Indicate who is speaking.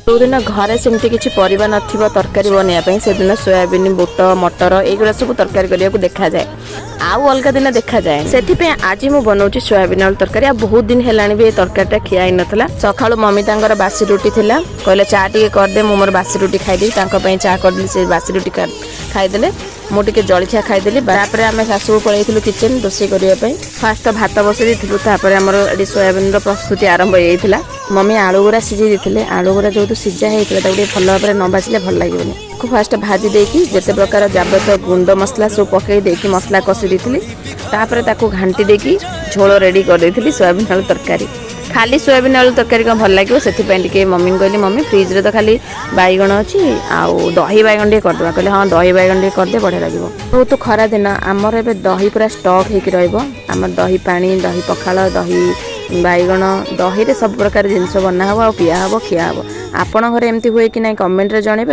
Speaker 1: ଯେଉଁଦିନ ଘରେ ସେମିତି କିଛି ପରିବା ନଥିବ ତରକାରୀ ବନେଇବା ପାଇଁ, ସେଦିନ ସୋୟାବିନ୍, ବୁଟ, ମଟର ଏଇଗୁଡ଼ା ସବୁ ତରକାରୀ କରିବାକୁ ଦେଖାଯାଏ, ଆଉ ଅଲଗା ଦିନ ଦେଖାଯାଏ। ସେଥିପାଇଁ ଆଜି ମୁଁ ବନଉଛି ସୋୟାବିନ୍ ଆଳୁ ତରକାରୀ। ଆଉ ବହୁତ ଦିନ ହେଲାଣି ବି ଏ ତରକାରୀଟା ଖିଆ ହେଇନଥିଲା। ସକାଳୁ ମମି ତାଙ୍କର ବାସି ରୁଟି ଥିଲା, କହିଲେ ଚା ଟିକେ କରିଦେ, ମୁଁ ମୋର ବାସି ରୁଟି ଖାଇଦେବି। ତାଙ୍କ ପାଇଁ ଚା କରିଦେଲି, ସେ ବାସି ରୁଟି ଖାଇଦେଲେ। ମୁଁ ଟିକେ ଜଳଖିଆ ଖାଇଦେଲି। ତାପରେ ଆମେ ଶାଶୁ ପଳେଇଥିଲୁ କିଚେନ୍ ରୋଷେଇ କରିବା ପାଇଁ। ଫାଷ୍ଟ ତ ଭାତ ବସେଇ ଦେଇଥିଲୁ, ତାପରେ ଆମର ଏଠି ସୋୟାବିନ୍ର ପ୍ରସ୍ତୁତି ଆରମ୍ଭ ହେଇଯାଇଥିଲା। ମମି ଆଳୁ ଗୁଡ଼ା ସିଝେଇ ଦେଇଥିଲେ। ଆଳୁ ଗୁଡ଼ା ଯେହେତୁ ସିଝା ହେଇଥିଲା, ତାକୁ ଟିକେ ଭଲ ଭାବରେ ନ ଭାଜିଲେ ଭଲ ଲାଗିବନି। ତାକୁ ଫାଷ୍ଟ ଭାଜି ଦେଇକି ଯେତେ ପ୍ରକାର ଯାବତୀୟ ଗୁଣ୍ଡ ମସଲା ସବୁ ପକେଇ ଦେଇକି ମସଲା କଷି ଦେଇଥିଲି। ତାପରେ ତାକୁ ଘାଣ୍ଟି ଦେଇକି ଝୋଳ ରେଡ଼ି କରିଦେଇଥିଲି ସୋୟାବିନ୍ ଆଳୁ ତରକାରୀ। ଖାଲି ସୋୟାବିନ୍ ଆଳୁ ତରକାରୀ କ'ଣ ଭଲ ଲାଗିବ? ସେଥିପାଇଁ ଟିକେ ମମିଙ୍କୁ କହିଲି, ମମି, ଫ୍ରିଜ୍ରେ ତ ଖାଲି ବାଇଗଣ ଅଛି, ଆଉ ଦହି ବାଇଗଣ ଟିକେ କରିଦେବା। କହିଲେ, ହଁ, ଦହି ବାଇଗଣ ଟିକେ କରିଦେ, ବଢ଼ିଆ ଲାଗିବ। ବହୁତ ଖରା ଦିନ, ଆମର ଏବେ ଦହି ପୁରା ଷ୍ଟକ୍ ହେଇକି ରହିବ। ଆମର ଦହି ପାଣି, ଦହି ପଖାଳ, ଦହି ବାଇଗଣ, ଦହିରେ ସବୁ ପ୍ରକାର ଜିନିଷ ବନା ହେବ ଆଉ ପିଆ ହେବ, ଖିଆ ହେବ। ଆପଣଙ୍କ ଘରେ ଏମିତି ହୁଏ କି ନାହିଁ, କମେଣ୍ଟରେ ଜଣେଇବେ।